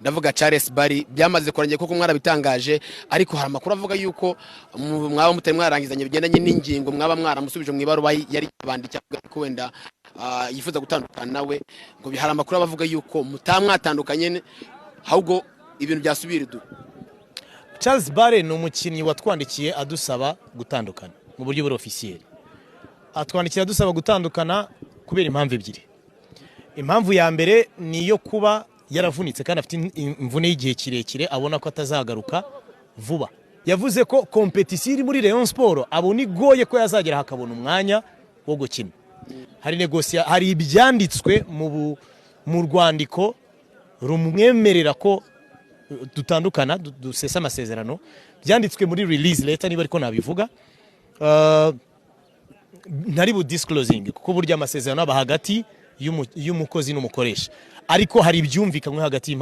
Ndavuga Charles Barry, byamaze kurangira kuko mwarabitangaje, ariko hari amakuru avuga yuko mwaba mutari mwarangizanye bigendanye n'ingingo mwaba mwaramusubije mu ibaruwa yari yabandikiye, avuga ko wenda yifuza gutandukana nawe. Ngo hari amakuru aba avuga yuko mutamwatandukanye, ahubwo ibintu byasubira idu. Charles Bare ni umukinnyi watwandikiye adusaba gutandukana mu buryo buri officiel. Atwandikira adusaba gutandukana kubera impamvu ebyiri. Impamvu ya mbere ni iyo kuba yaravunitse kandi afite imvune y'igihe kirekire, abona ko atazagaruka vuba. Yavuze ko compétition iri muri Rayon Sport abona igoye ko yazagera hakabona umwanya wo gukina. Hari négocia, hari ibyanditswe mu rwandiko rumwemerera ko dutandukana, dusesa amasezerano, byanditswe muri release letter, niba ariko nabivuga. Ntari bu disclosing kuko burya amasezerano aba hagati y'umukozi n'umukoresha, ariko hari ibyumvikanywe hagati y'impande.